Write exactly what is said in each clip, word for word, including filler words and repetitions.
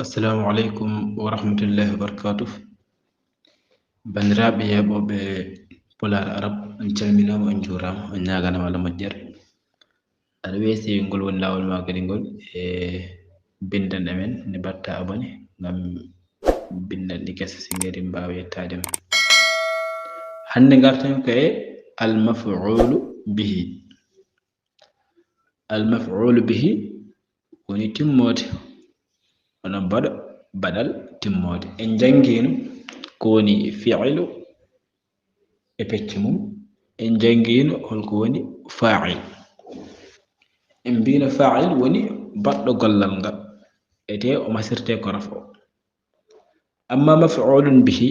Assalamu aleykum wa rahmatullahi wa barakatuh. Banndiraaɓe yeeɓooɓe Pulaar Arab, on calminaama, on njuuraama, on ñaaganaama Allah moƴƴere. Aɗa weeti, ngol woni laawol maa kadi ngol e binndanɗe men, nde mbaɗtaa abonné ngam binndanɗe kese si ngari mbaawa yettaade ma. Hannde ngarten ko e al maf'ulu bihi. Al maf'ulu bihi woni timmoode, wona baɗo-, baɗal timmoode. En njanngiino ko woni fi'lu e pecce mum, en njanngiino holko woni fa'il. En mbiino fa'il woni baɗɗo gollal ngal, etee o masirtee ko raf'u. Amma maf'ulun bihi,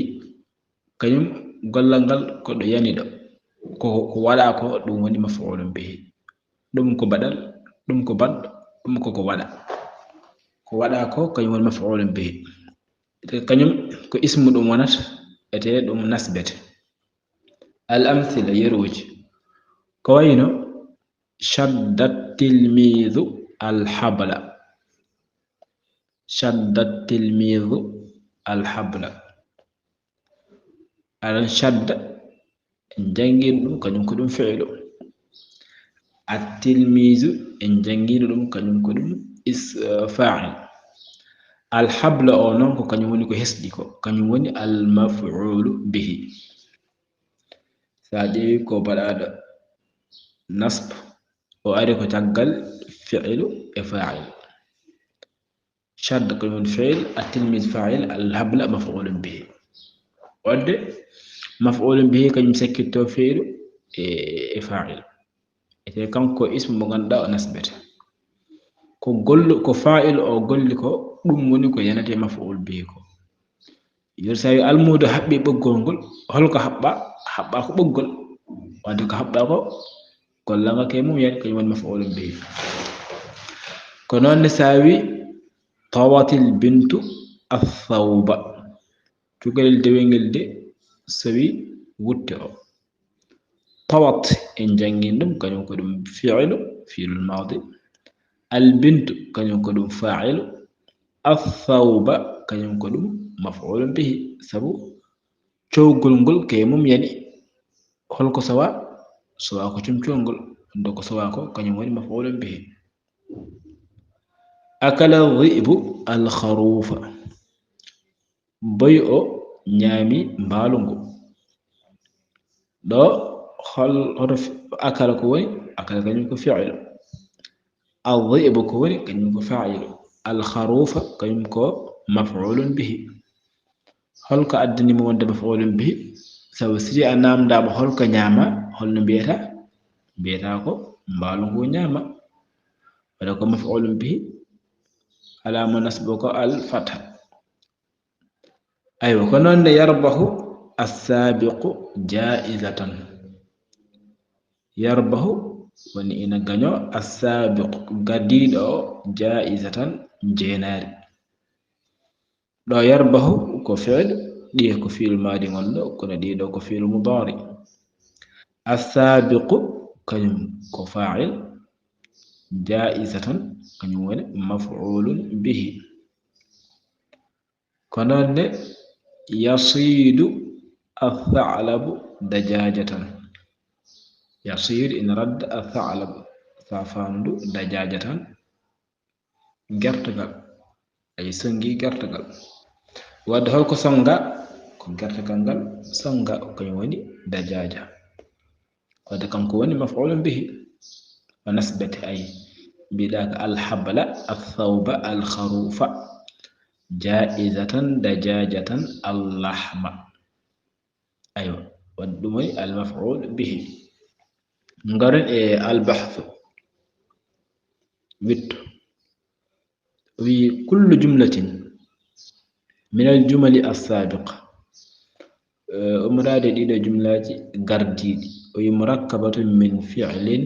kañum gollal ngal ko ɗo yani ɗo. Ko, ko waɗaa ko, ɗum woni maf'ulun bihi. Ɗum ko baɗal, ɗum ko baɗɗo, ɗum ko ko waɗa. Ko waɗaa ko, kañum woni maf'ulun bihi. Te kañum ko ismu ɗum wonata, etee ɗum nasbete. Al amsila, yeruuji. Ko wayno, shadda tilmiidu al habla. Shadda tilmiidu al habla. Aran shadda, en njanngiino ɗum, kañum ko ɗum fi'lu. At tilmiidu, en njanngiino ɗum, kañum ko ɗum is-, eh, fa'il. Al habla o noon ko kañum woni ko hesɗi ko, kañum woni al maf'ulu bihi. So a ƴeewi ko baɗaaɗo nasb, o ari ko caggal fi'lu e fa'il. Shadda ko ɗum fi'il, at-tilmiz fa'il, al-habla maf'ulun bihi. Wadde maf'ulun bihi kañum sakkitto fi'lu e, e fa'il. Ete kanko ismu mo ngannduɗaa o nasbete. Ko gollu-, ko fa'il o golli ko, ɗum woni ko yanate maf'ul bihi ko. Yo, so tawi almuudo haɓɓi ɓoggol ngol, holko haɓɓa? Haɓɓa ko ɓoggol. Wadde ko haɓɓa ko, gollal ngal kay mum yani, kañum woni maf'ulun bihi. Ko noon ne so tawi tawatil bintu athawba. Cukalel dewel ngel de sowi wutte o. Tawat, en njanngiino ɗum, kañum ko ɗum fi'lu, fi'lul maadi. Al bintu, kañum ko ɗum fa'ilu. Athawba, kañum ko ɗum maf'ulun bihi. Sabu cowgol ngol kay mum yani. Holko sowa? Sowa ko comcol ngol. Ndo ko sowa ko, kañum woni maf'ulun bihi. Akala dhi'bu al kharufa. Boy o ñaami mbaalu ngu. Ɗo hol-, hoto fi-, akala ko woni? Akala kañum ko fi'lu. Adh-dhi'bu ko woni? Kañum ko fa'ilu. Al-kharufa kañum ko maf'ulun bihi. Holko addani mo wonde maf'ulun bihi? Sabu si a naamndaama holko ñaama, holno mbiyata? Mbiyata ko mbaalu ngu ñaama. Wala ko maf'ulun bihi, alaama nasbu ko al-fatha. Aywa, ko noon ne yarbahu as-saabiqu jaa'izatan. Yarbahu woni ina gaño as-saabiqu gadiiɗo o jaa'izatan jeenaari. Ɗo yarbahu ko fi'il, ɗiye ko fi'il maadi ngon ɗo, kono ɗiɗo ko fi'il mudaari. As-saabiqu kañum ko faa'il, jaa'izatan kañum woni maf'ulun bihi. Ko noon ne, yasiidu athalabu dajaajatan. Yasiidu ina radda athalabu, saafaandu dajaajatan, gertogal. Ay sonngi gertogal. Wadde holko sonnga? Ko gertogal ngal sonnga, ko kañum woni dajaaja. Wadde kanko woni maf'ulun bihi. O nasbete ay. Mbiɗa ko al-habla, ath-thawba, al-kharufa, jaa'izatan, dajaajatan, al-lahma. Aywa, wadde ɗum woni al-maf'ul bihi. Ngaren e al-bahthu. Witto. Wi kullu jumlatin min al-jumali as-sabiqa. Eh, ummorade ɗiɗo jumlaaji gardiiɗi. O wi murakkabatun min fi'lin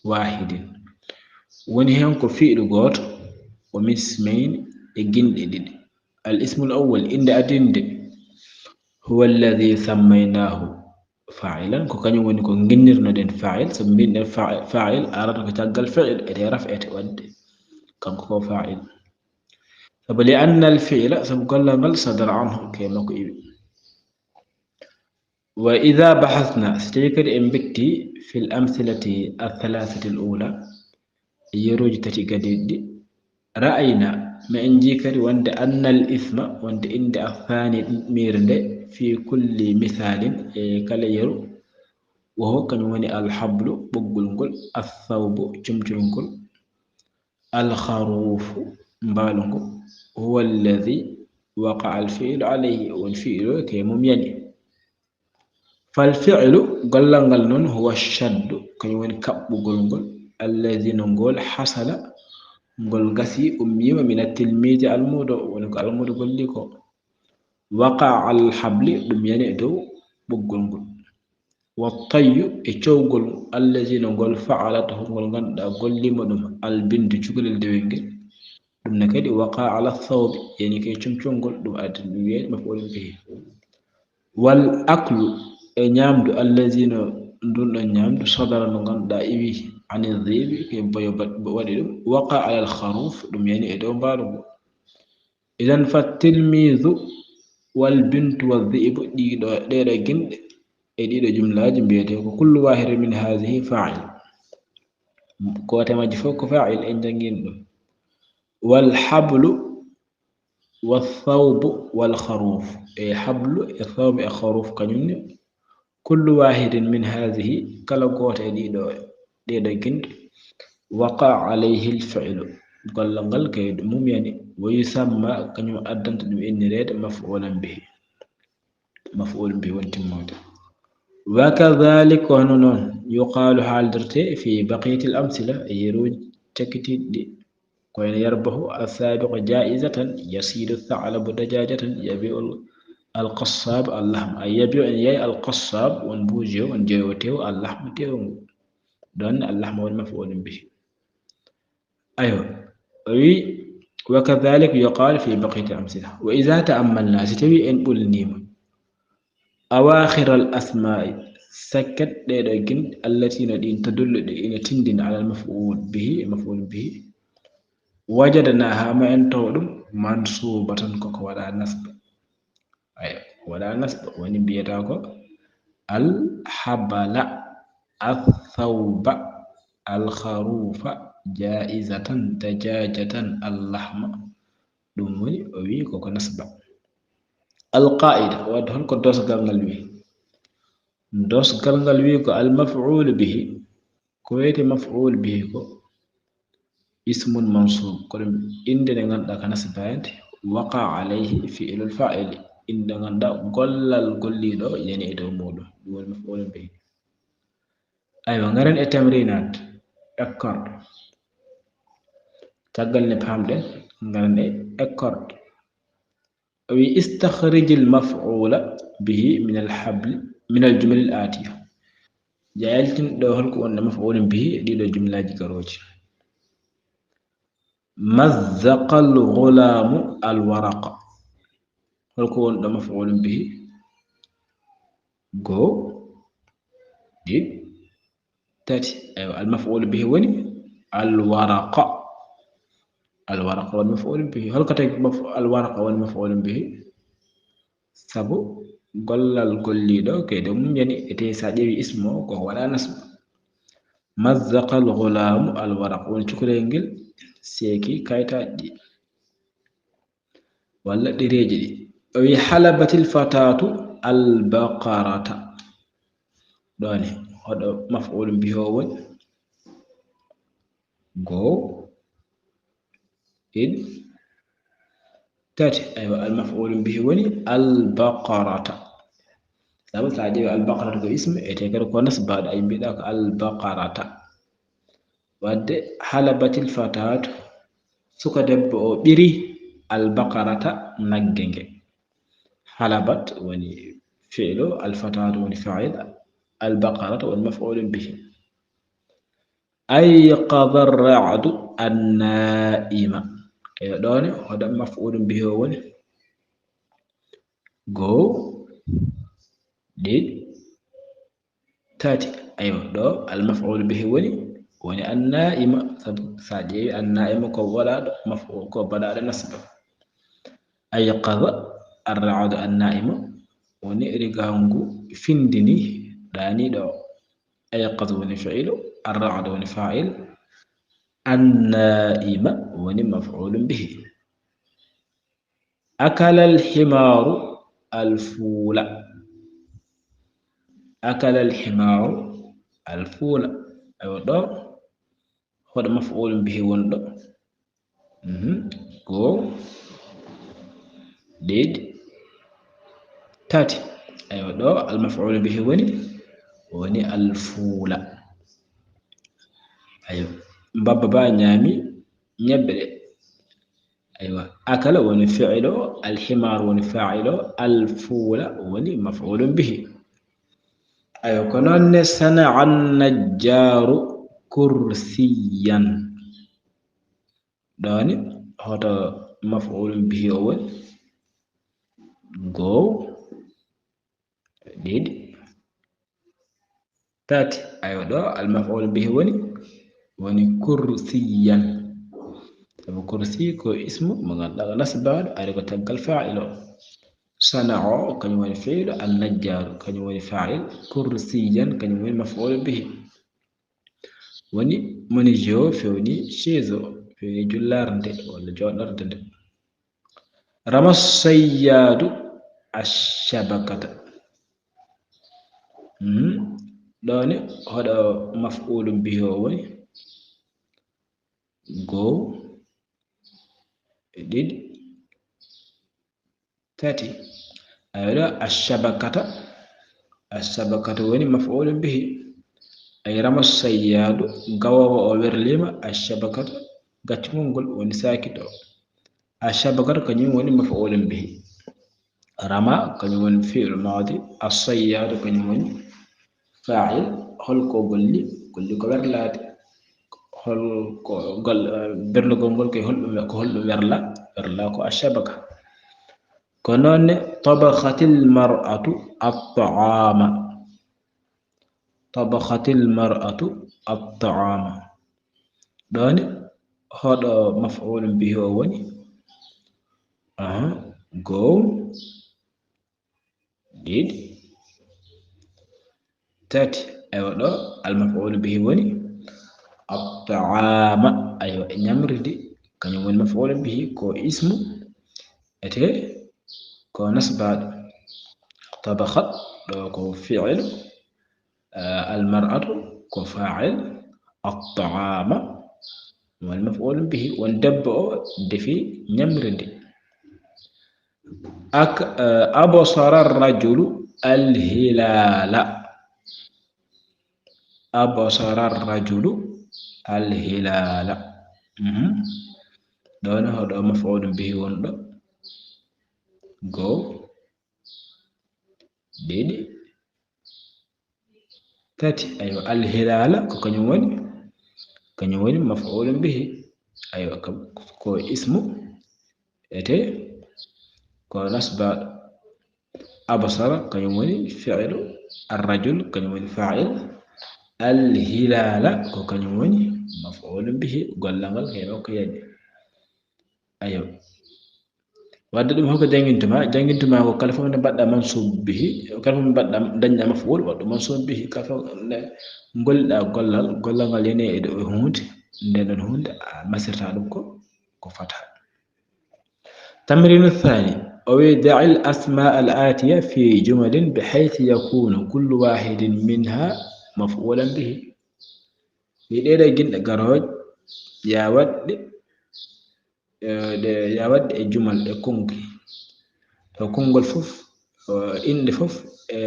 wahidin. Woni heen ko fi'lu gooto, o min ismayni e ginɗe ɗiɗi. Al ismul awwal, innde adinde, huwa alladhi sammaynaahu fa'ilan, ko kañum woni ko ginnirnoɗen fa'il, so mbinɗen fa-, fa'il arata ko caggal fi'il, ete raf'ete wadde kanko ko fa'il. Sabu li anna al fi'la, sabu gollal ngal, sadara anhu, ko e makko iwi. Wa idha bahasna, so tawi kadi en betti fil amthilati al-thalathati al-ula, e yeruuji tati gadiiɗi ɗi, ra'ayna, ma en jii kadi wonde anna al isma, wonde innde al thani ɗiɗmire nde, fi kulli mithalin, e kala yeru, wa huwa, kañum woni al hablu, ɓoggol ngol, al thawbu, comcol ngol, al kharufu, mbaalu ngu, huwa alladhi waqa al fi'lu alayhi, won fi'lu o ko e mum yani. Fal fi'lu, gollal ngal noon, huwa shaddu, kañum woni kaɓɓugol ngol, alladhi no ngol hasala, ngol gasi, ummiima min at tilmidi almuudo, woni ko almuudo golli ko. Waqa al habli, ɗum yani e dow ɓoggol ngol. Wa tayyu, e cowgol, alladhi no ngol fa'alat, ngol ngannduɗaa golliima ɗum, al bintu, cukalel dewel ngel. Ɗum ne kadi waqa ala thawbi, yani ko e comcol ngol, ɗum addi ɗum wiyeede maf'ulun bihi. Wal aklu, e ñaamdu, allazi no ndun ɗon ñaamdu, sadara no ngannduɗaa iwi, ani dhibi, ko e boyo ba-, waɗi ɗum, waqa ala al kharuf, ɗum yani e dow mbaalu ngu. Idan fa tilmizu wal bintu wa dhibu, ɗiɗo, ɗeɗo gimɗe, e ɗiɗo jumlaaji mbiyetee ko kullu wahidin min hazihi fa'il. Gooto e majji fof ko fa'il, en janngin ɗum. Wal hablu wa thawbu wal kharuf. E hablu, e thawbu, e kharuf, kañum ne. Kullu wahidin min hazihi, kala gooto e ɗiɗo, ɗeɗo gimɗe. Waqa alayhi al fi'lu. Gollal ngal ko e mum yani. Wa yusamma, kañum addanta ɗum innireede maf'ulan bihi. Maf'ul bihi woni timmoode. Wa kadhalik, ko hono noon, yuqalu, haaldirte, fi baqiyati al amthila, e yeruuji cakkitiiɗi ɗi. Ko ene yarbahu as-sabiqu ja'izatan, yasidu tha'labu dajajatan, yabi'u al-qassab al-lahm. Ay yabi'u en yaay al-qassab, won boucher, won jeewo teew, al-lahm teewngu. Ɗon al-lahm woni maf'ulun bihi. Aywa. O wi, wa kadhalik yuqalu fi baqiyati al-amthila. Wa idha ta'ammalna, si tawi en ɓulniima. Awakhir al asma'i, sakket ɗeɗo gimɗe, allati no ɗin tadullu ɗe ina tindina ala al maf'ul bihi, e maf'ul bihi. Wajadnaha, ma en taw ɗum, mansubatan, koko waɗa nasba. Ay, waɗa nasba, woni mbiyata ko al habala, al thawba, al kharufa, jaizatan, dajajatan, al lahma. Ɗum woni, o wi koko nasba. Al qaida, wadde holko dosgal ngal wi? Dosgal ngal wi ko al maf'ul bihi. Ko wiyete maf'ul bihi ko ismun mansub, ko ɗum innde nde ngannduɗaa ko nasbaade, waqa alayhi fi'lul fa'ili, innde nde ngannduɗaa gollal golliiɗo yani e dow muuɗum, ɗum woni maf'ulun bihi. Aywa, ngaren e tamrinat, ekkorde. Caggal nde paamɗen, ngaren e ekkorde. O wi, istakhrij al maf'ula bihi min al habl, min al jumal al atiya. Yaltin ɗo holko wonɗo maf'ulun bihi e ɗiɗo jumlaaji garooji. Mazzaqa al ghulamu al waraqa. Holko wonɗo maf'ulun bihi? Go, ɗiɗ, tati. Aywa, al maf'ul bihi woni al waraqa. Al waraqa woni maf'ul bihi. Holko tagi maf-, al waraqa woni maf'ul bihi? Sabu gollal golliiɗo ko e dow mum yani, e tawi so a ƴeewi ismu o, ko waɗa nasba. Mazzaqa al ghulamu al waraqa, woni cukalel ngel seeki kayitaaji ɗi. Walla ɗereeji ɗi. O wi, halabatil fatatu al baqarata. Ɗo ne, hoɗo maf'ulun bihi o woni? Go, ɗiɗ, tati. Aywa, al maf'ulun bihi woni al baqarata. Sabu so a ƴeewi al baqarata ko ismu, e te kadi ko nasbaaɗo, ay mbiɗa ko al baqarata. Wadde halabatil fatatu, suka debbo o ɓiri al baqarata, nagge nge. Halabat woni fi'lu, al fatatu woni fa'il, al baqarata woni maf'ulun bihi. Ayqadha ar-ra'du an-na'ima. Eyo, ɗo ne, hoɗo maf'ulun bihi o woni? Go, ɗiɗ, tati. Aywa, ɗo al maf'ul bihi woni, woni an-na'ima. Sabu sa ƴeewi an-na'ima ko waɗaɗo maf'ul, ko baɗaɗo nasba. Ayqaza arra'du annaima, woni rigangu findini ɗaaniiɗo. Ayqaza woni fi'lu, arra'du woni fa'il, annaima woni maf'ulun bihi. Akala alhimaru alfula. Akala alhimaru alfula. Aywa, ɗo hoɗo maf'ulun bihi woni ɗo? Mhm. Go. Ɗiɗi. Tati. Aywa, ɗo almaf'ulun bihi woni, woni alfula. Aywa, Baba Ba ñaami ñebbe ɗe. Aywa, akala woni fi'ilo, alhimar woni fa'ilo, alfula woni maf'ulun bihi. Aywa, ko noon ne, sana'a najjaru kursiyan. Ɗo ni, hoto maf'ulun bihi o woni? Go. Ɗiɗi. Tati. Aywa, ɗo almaf'ulun bihi woni, woni kursiyan. Sabu kursi ko ismu mo ngannduɗaa ko nasbaaɗo, ari ko caggal fa'ilo. Sana'o, kañum woni fi'ilo, annajjaaru, kañum woni fa'il, kursiyan, kañum woni maf'ulun bihi. Woni, menuisier o fewni chaise o, fewni jullarde walla jooɗorde nde. Rama sayyadu ashabakata. Mhm. Ɗo ne, hoɗo maf'ulun bihi o woni? Go. Ɗiɗi. Tati. Aywa, ɗo ashabakata. Ashabakata woni maf'ulun bihi. Ay, rama sayyadu, gawoowo o werliima, ashabakata, gaccungol ngol woni saakit o. Ashabakata kañum woni maf'ulun bihi. Rama kañum woni fi'lu maadi, as-sayyadu kañum woni fa'il. Hol ko golli? Golli ko werlaade. Hol ko gol-, eh, berlugol ngol ko holɗum, ko holɗum werla? Werla ko ashabaka. Ko noon ne, tabakhatil mar'atu at-ta'ama. Tabakhatil mar'atu at-ta'ama. Ɗo ne, hoɗo maf'ulun bihi o woni? Aha, go. Ɗiɗi. Tati. Aywa, ɗo al maf'ulu bihi woni at-ta'ama. Aywa, ñamri ndi, kañum woni maf'ulu bihi, ko ismu, ete ko nasbaaɗo. Tabakhat, ɗo ko fi'il, eh, al mar'atu ko fa'il, at-ta'ama woni maf'ulu bihi, won debbo o defi ñamri ndi. Ak-, eh, absara ar-rajulu al-hilala. Absara ar-rajulu al-hilala. Mhm. Ɗo ne hoɗo maf'ulun bihi wonɗo? Go. Ɗiɗi. Tati. Aywa, al-hilala ko kañum woni, kañum woni maf'ulun bihi. Aywa, kam ko ismu, ete ko nasbaaɗo. Absara kañum woni fi'lu, ar-rajul kañum woni fa'il, al-hilala ko kañum woni maf'ulun bihi, gollal ngal heno ko yañi. Aywa. Wadde ɗum hoko janngintuma? Janngintuma ko kala fof nde mbaɗɗa mansub bihi, kala fof mbaɗɗa dañɗa maf'ul, waɗɗo mansub bihi, kala fof nde ngolliɗa gollal, gollal ngal yani e ɗo e huunde, nden ɗon huunde a masirta ɗum ko, ko fata. Tamrinu thani, o wi da'il asma al atiya fi jumalin bi haythu yakunu kullu wahidin minha maf'ulan bihi. Wi ɗeɗe ginɗe garooje, ya waɗɗe, eh, ɗe, ya waɗɗe e jumal, e konki. To konngol fof, eh, innde fof, e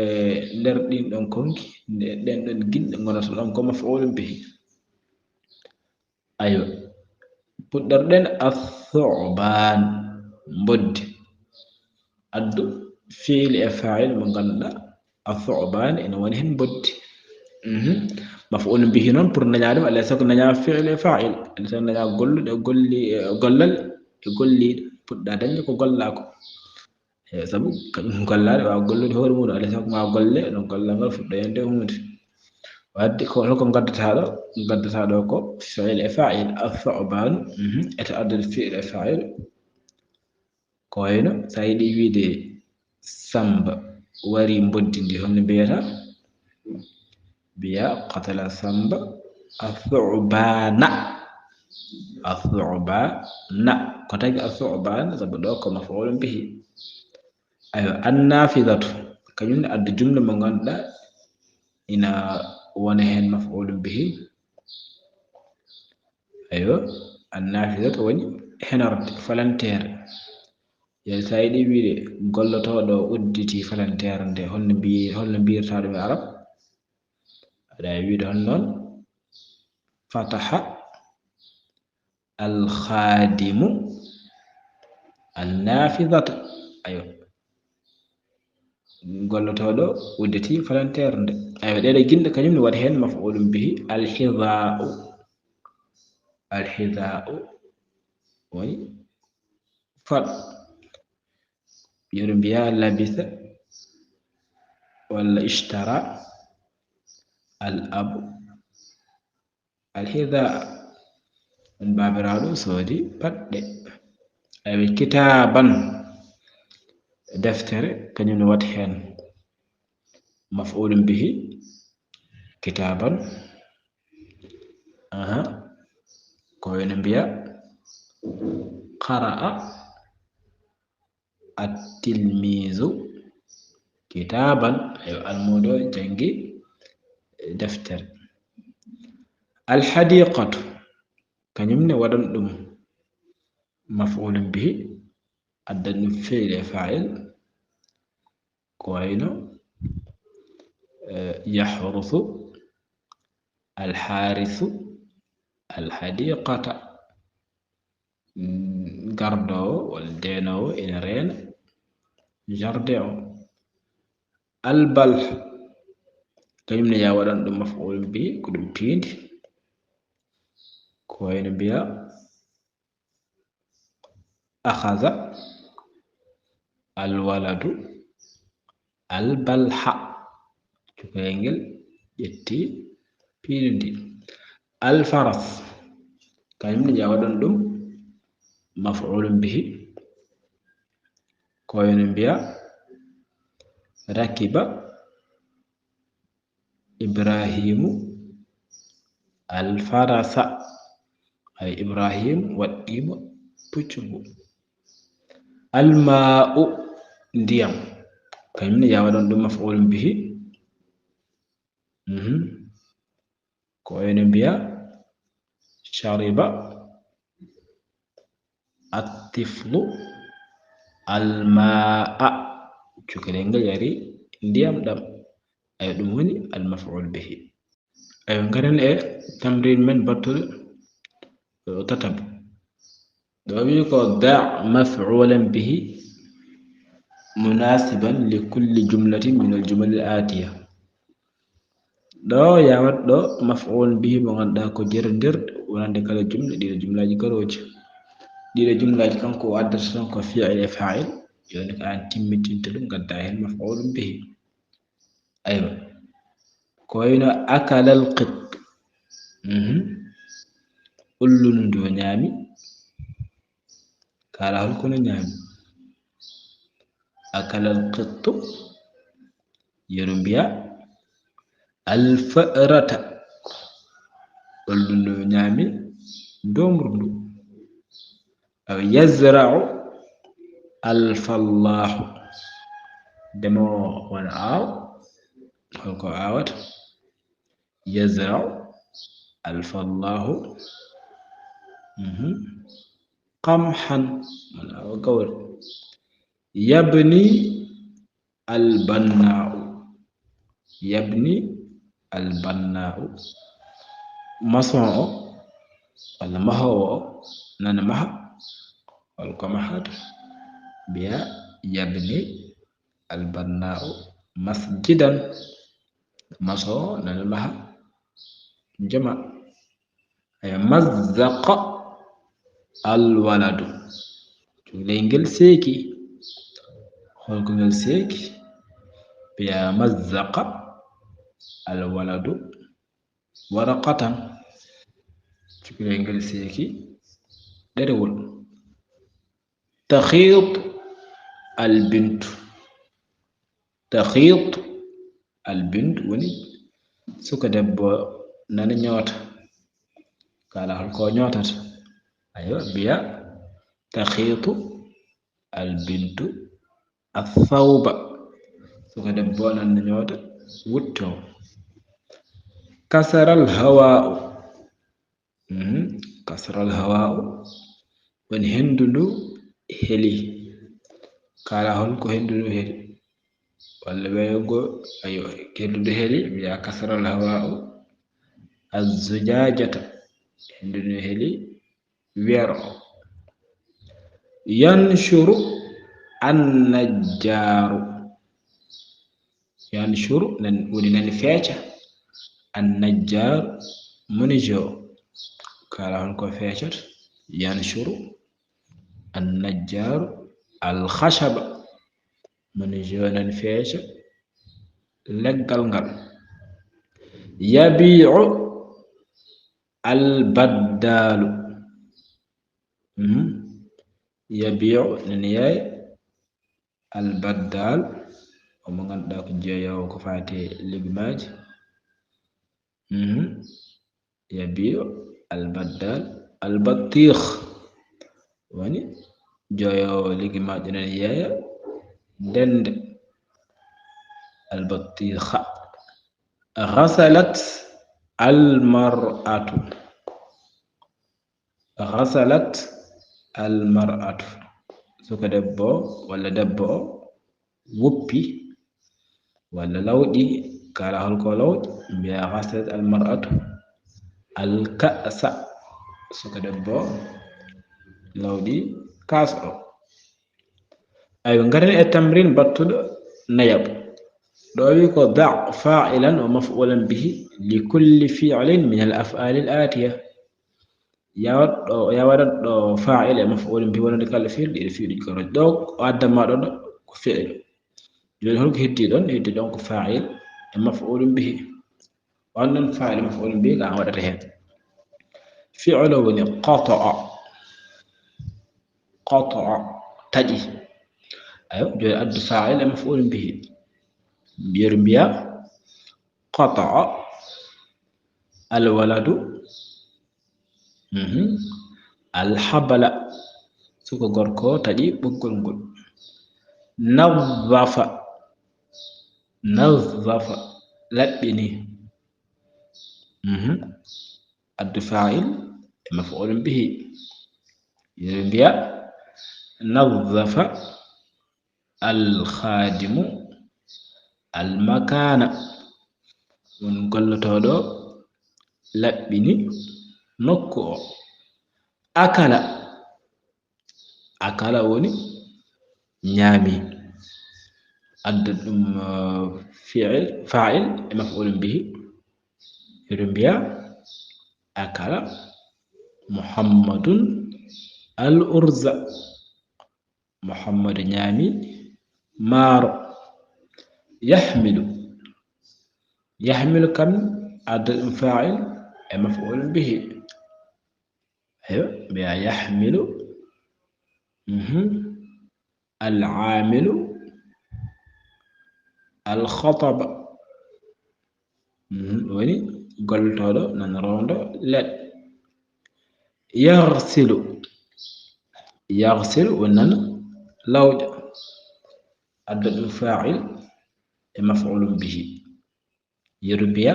nder ɗin ɗon konki, nde, ɗen ɗon ginɗe ngonata ɗon ko maf'ulun bihi. Aywa. Puɗɗorɗen as-su'ban, mboddi. Addu fi'il e fa'il mo ngannduɗaa, as-su'ban ene woni heen mboddi. Mhm. Maf'ulun bihi noon, pour nañaa ɗum, alaa e sago nañaa fi'il e fa'il. Alaa e sago nañaa golluɗo e golli-, e gollal e golliiɗo. Puɗɗa dañde ko gollaa ko. E sabu kañum gollaade waawa gollude hoore mum, alaa e sago ma golle, ɗum gollal ngal fuɗɗoyande e huunde. Wadde ko holko ngaddataa ɗo? Ngaddataa ɗo ko fi'il e fa'il, as-su'banu, mhm, e ta'addud fi'il e fa'il. Ko Wayno so a yiɗi wiide Samba wari mboddi ndi, holno mbiyata? Mbiya qatala Samba athu'bana. Athu'bana. Ko tagi athu'bana? Sabu ɗo ko maf'ulun bihi. Ayo, annafidatu, kañum ne adda jumla mo ngannduɗaa ina wona heen maf'ulun bihi. Ayo, annafidatu woni henorde, falanteere. Yeru so a yiɗi wiide gollotooɗo udditi falanteere nde, holno mbi-, holno mbiyirta ɗum e arab? Aɗa waawi wiide hono noon, fataha alkhadimu annafidata. Ayo. Gollotooɗo udditi falanteere nde. Ayo, ɗeɗo ginɗe kañum ne waɗi heen maf'ulun bihi, alhidha'u. Alhidha'u woni faɗo. Yeru mbiya labisa walla ishtara al abu. Alhidha'a, on baabiraaɗo soodi paɗɗe. Ayo, kitaban, deftere, kañum ne waɗi heen maf'ulun bihi, kitaban. Aha. Ko wayno mbiya qara'a at-tilmizu kitaban. Ayo, almuudo janngi deftere. Alhadiqatu, kañum ne waɗan ɗum maf'ulun bihi, addan ɗum fi'il e fa'il. Ko wayno, eh, yahrusu alharisu alhadiqata. Mm, gardoowo walla deenoowo ina reena jardin o. Albalh, kañum ne ya waɗan ɗum maf'ulun bihi, ko ɗum piindi. Ko wayno mbiya akhaza alwaladu albalha. Cukalel ngel ƴetti piindi ndi. Alfaras, kañum ne ya waɗan ɗum maf'ulun bihi. Ko wayno mbiya rakiba Ibrahimu alfarasa. Ay, Ibrahim waɗɗiima puccu ngu. Alma'u, ndiyam. Kañum ne ya waɗan ɗum maf'ulun bihi. Mhm. Ko wayno mbiya shariba attiflu alma'a. Cukalel ngel yari ndiyam ɗam. Ayo, ɗum woni almaf'ul bihi. Ayo, ngaren e tamrin men battuɗo, eh, tataɓo. Ɗo wi ko da' maf'ulan bihi munasiban li kulli jumlatin min al-jumal al-atiya. Ɗo ya waɗ ɗo maf'ul bihi mo ngannduɗaa ko jerondirɗo wonande kala jumla, ɗiɗo jumlaaji garooji. Ɗiɗo jumlaaji kanko o addata toon ko fi'il e fa'il. Jooni ko aan timmitinta ɗum, ngaddaa heen maf'ulun bihi. Aywa. Ko wayno akalal qittu. Mhm. Ullundu ndu o ñaami. Kala hol ko no ñaami. Akalal qittu. Yeru mbiya alfa'rata. Ullundu ndu o ñaami doomru ndu. Aw yazra'u alfallahu. Demoowo wona aaw. Hol ko aawata? Yazra'u alfallahu. Mhm. Qamhan, wona aawa gawri. Yabni albanna'u. Yabni albanna'u. Maçon o, walla mahoowo o, nana maha. Hol ko mahata? Mbiya yabni albanna'u masjidan. Maçon o nana maha jama. Aya, mazzaqa alwaladu. Cukalel ngel seeki. Hol ko ngel seeki? Mbiya mazzaqa alwaladu waraqatan. Cukalel ngel seeki ɗerewol. Takhiit Albintu. Takhiitu. Albintu woni suka debbo nana ñoota. Kala hol ko ñootata? Aywa, mbiya takhiitu albintu athawba. Suka debbo nana ñoota wutto. Kasaral hawaa'u. Mhm. Kasaral hawaa'u. Woni henndu ndu heli. Kala hol ko henndu ndu heli? Walla weeyo ngo, ayo, henndu ndu heli, mbiya kasaral hawaa'u. Azzujaajata. Henndu ndu heli weero. Yanshuru annajjaaru. Yanshuru, nan, woni nani feeca. Annajjaaru, menuisier o. Kala hol ko feecata? Yanshuru annajjaaru alkhashaba. Menuisier o nani feeca leggal ngal. Yabii'u albaddaalu. Mhm. Yabii'u nani yaay albaddaal, omo ngannduɗaa ko jeeyoowo ko faati e legumaaji. Mhm. Yabii'u albaddal, albattiikh woni jeeyoowo legumaaji nani yeeya dennde. Albattiikha. Ghasalat almar'atu. Ghasalat almar'atu. Suka debbo walla debbo o woppi walla lawƴi, kala hol ko lawƴi, mbiya ghasalat almar'atu alka'sa. Suka debbo lawƴi kaas o. Aywa, ngaren e tamrin battuɗo nayaɓo. Ɗo wi ko da' fa'ilan wa maf'ulan bihi li kulli fi'lin min al af'ali al atiya. Yawat ɗo, yawat ɗo fa'il e maf'ulun bihi wonande kala fi'il ɗiɗo fi'il ko roj. Ɗo o addan ma ɗo ɗo ko fi'il. Jooni hol ko heddi ɗon? Heddi ɗon ko fa'il e maf'ulun bihi. On ɗon fa'il e maf'ulun bihi ka an waɗata heen. Fi'ilo woni qata'a. Qata'a, taƴi. Ayo, jooni addu fa'il e maf'ulun bihi. Mbiyeru mbiya qata'a alwaladu. Mhm. Alhabala. Suka gorko taƴi ɓoggol ngol. Nazzafa. Nazzafa. Laɓɓini. Mhm. Addu fa'il e maf'ulun bihi. Yeru mbiya nazzafa alkhadimu almakana. Won gollotooɗo laɓɓini nokku o. Akala. Akala woni ñaami. Adda ɗum, uh, fi'il, fa'il e maf'ulun bihi. Eɗo mbiya akala Muhammadun al urza. Muhammadu ñaami maaro. Yahmilu. Yahmilu kam adda ɗum fa'il e maf'ulun bihi. Aywa, mbiya yahmilu. Mhm. Al amilu. Al khataba. Mhm. Woni gollotooɗo nan rondo leɗɗe. Yaghsilu. Yaghsilu woni nan lawƴa. Adda ɗum fa'il e maf'ulun bihi. Yeru mbiya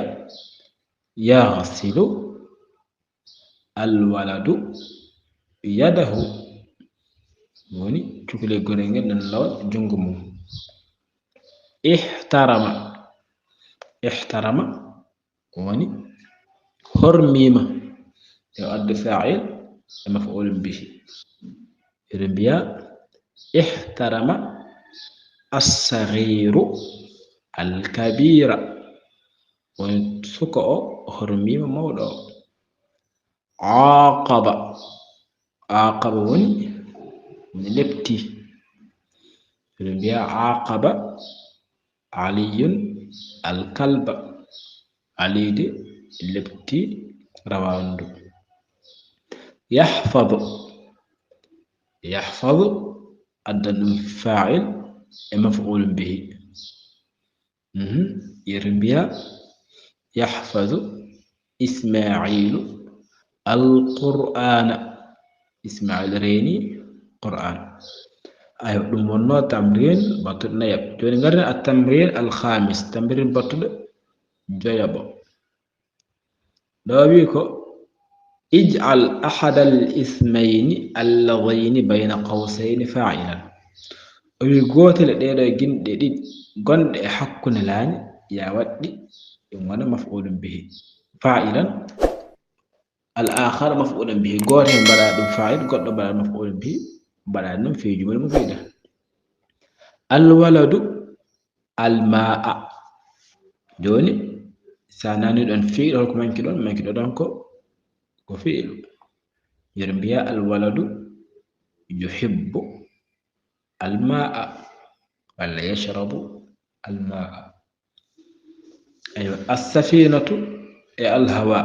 yaghsilu alwaladu yadahu. Woni cukalel gorel ngel nan lawa junngo mum. Ihtarama. Ihtarama woni hormiima. E o adda fa'il e maf'ulun bihi. Eɗen mbiya ihtarama as-saghiru al-kabira. Woni suka o hormiima mawɗo o. Aqaba. Aqaba woni, woni lepti. Eɗen mbiya aqaba Aliyun al-kalba. Ali de lepti rawaandu. Yahfadu. Yahfadu addan ɗum fa'il e maf'ulun bihi. Mhm. Yeru mbiya, yahfazu Isma'ilu al-Qur'ana. Isma'il reeni Qur'an. Ayo, ɗum wonno tamrin battuɗo nayaɓo. Joni ngaren at-tamrin al-khamis, tamrin battuɗo joyaɓo. Ɗo wi ko, ij'al ahadal ismayni alladhayni bayna qawsayni fa'ilan. O wi, gootel e ɗee ɗoo ginɗe ɗiɗi gonɗe e hakkunde laañi, ya waɗɗi ɗum wona maf'ulun bihi. Fa'ilan, al-akhar maf'ulun bihi. Gooto heen mbaɗa ɗum fa'il, goɗɗo mbaɗa maf'ulun bihi, mbaɗa ɗum fi jumla mufida. Al-waladu, al-ma'a. Jooni, so a nani ɗon fi'il, holko manki ɗon? Manki ɗon ko, ko fi'ilu. Yeru mbiya, al-waladu yuhibbu al-ma'a, walla yashrabu al-ma'a. Aywa, as-safinatu e al-hawa.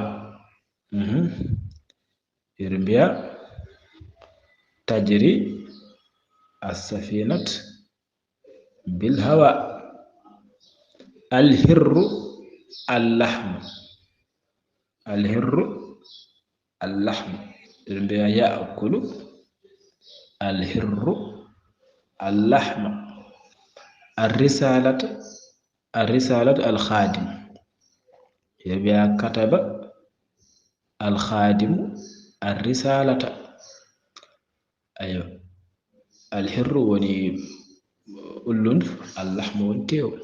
Mhm. Yeru mbiya, tajri as-safinat bil hawa. Al-hirru al-lahmu. Al-hirru al-lahmu. Yeru mbiya, ya'kulu al-hirru al-lahma. Ar-risalatu, ar-risalatu al-khadim. Yeru mbiya, kataba al-khadimu ar-risalata. Ayo. Al-hirru woni ullundu, al-lahmu woni teewu.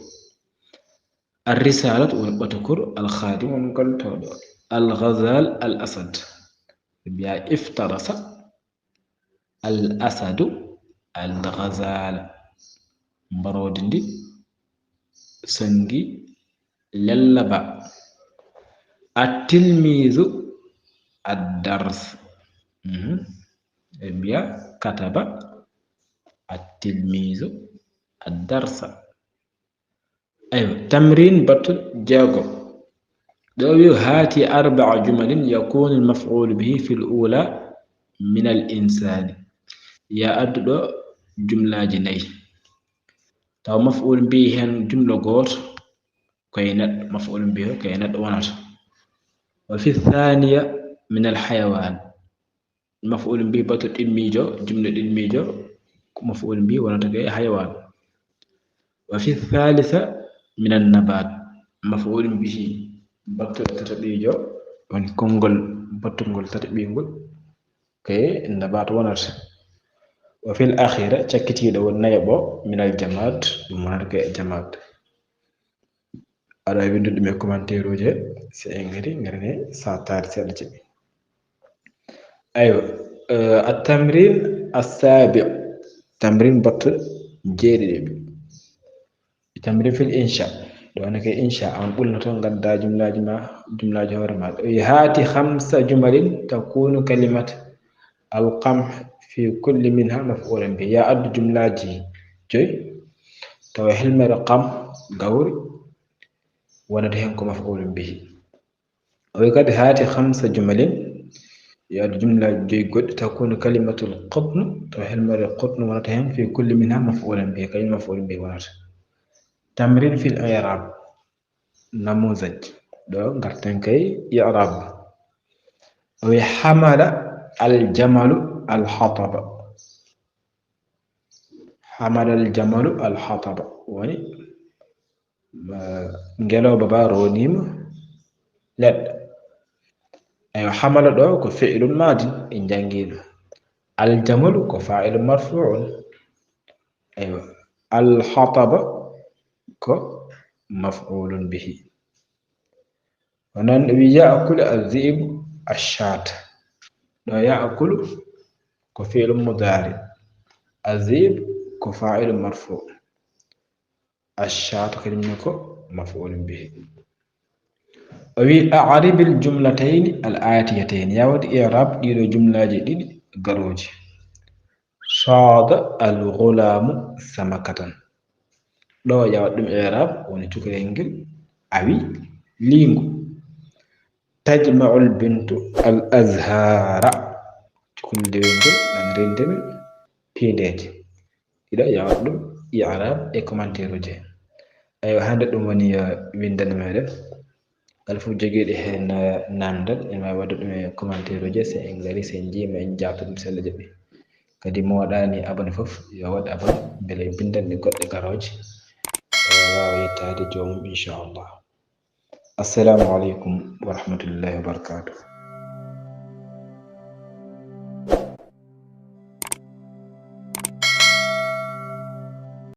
Ar-risalatu woni ɓatokuru, al-khadim woni gollotooɗo. Al-ghazal, al-asad. Mbiya iftarasa al-asadu al-ghazala. Mbaroodi ndi sonngi lellaba. At-tilmizu ad-dars. Mhm. Ɓe mbiya kataba at-tilmizu ad-darsa. Aywa, tamrin battuɗo jeego. Ɗo wi, hati arba'a jumalin yakunu al-maf'ulu bihi fil ula min al-insani. Ya addu ɗo jumlaaji nayi. Taw maf'ul bihi heen jumla gooto, ko e neɗɗo, maf'ul bihi ko e neɗɗo wonata. Wa fi thaniya min al-hayawan. Maf'ul bihi battuɗo ɗimmiijo, jumla ɗimmiijo, ko maf'ul bihi wonata ko e hayawan. Wa fi thalitha min an-nabat. Maf'ul bihi battuɗo tataɓiijo, woni konngol battungol tataɓiingol, ko e nabat wonata. Wa fil akhira, cakkitiiɗo woni nayaɓo, min al-jamad, ɗum wonata ko e jamad. Aɗa waawi winndude ɗum e commentaire uji he, so en ngari, ngari ne, so a taari seeɗa ceɓi. Aywa, eh, at-tamrin as-sabi', tamrin battuɗo jeeɗiɗi. Tamrin fil insha. Ɗo ne kay insha, an ɓulnoto, ngadda jumlaaji ma, jumlaaji hoore ma. Ɗo wi, hati khamsa jumalin takunu kalimat al-qamh fi kulli minha maf'ulan bihi. Ya addu jumlaaji joy, tawa helmere qamh, gawri, wonata heen ko maf'ulun bihi. O wi kadi, hati khamsa jumalin, yo addu jumlaaji joy goɗɗi, takunu kalimatul qutnu, tawa helmere qutnu wonata heen, fi kulli minha maf'ulan bihi, kañum maf'ulun bihi wonata. Tamrin fil i'rab, namuzaj. Ɗo ngarten kay i'rab. O wi, hamala al-jamalu al-hataba. Hamala al-jamalu al-hataba. Woni, eh, ngelooba ba ronima leɗɗe. Eywa, hamala ɗo ko fi'lun madin, en janngi ɗum. Al-jamalu ko fa'ilun marfu'un. Eywa, al-hataba ko maf'ulun bihi. O noon wi, ya'kulu az-zi'bu ash-shat. Ɗo ya'kulu ko fi'lun mudari. Az-zi'b ko fa'ilun marfu. Ash-shat kañum ne ko maf'ulun bihi. O wi, a'ribil jumlatayni al-atiyatayni. Ya waɗ i'rab ɗiɗo jumlaaji ɗiɗi garooji. Sada al-ghulamu samakatan. Ɗo ya waɗ ɗum i'rab woni cukalel ngel awi liingu. Tajma'ul bintu al-azhara. Cukalel dewel ngel nan renndina piindeeje. Ɗiɗo, yo waɗ ɗum i'raab e commentaire uji. Aywa, hannde ɗum woni yo winndande meɗen. Kala fof jogiiɗo heen namdal, ene waawi waɗde ɗum e commentaire uji, so en ngarii, so en njii, ma en njaabto ɗum, so Allah jaɓii. Kadi mo waɗaani abonné fof, yo waɗ abonné, mbele en mbinndan ɗe goɗɗe garooje, e waawa yettaade joomum, inchallah. Assalamu aleykum wa rahmatullahi wa barakatuh.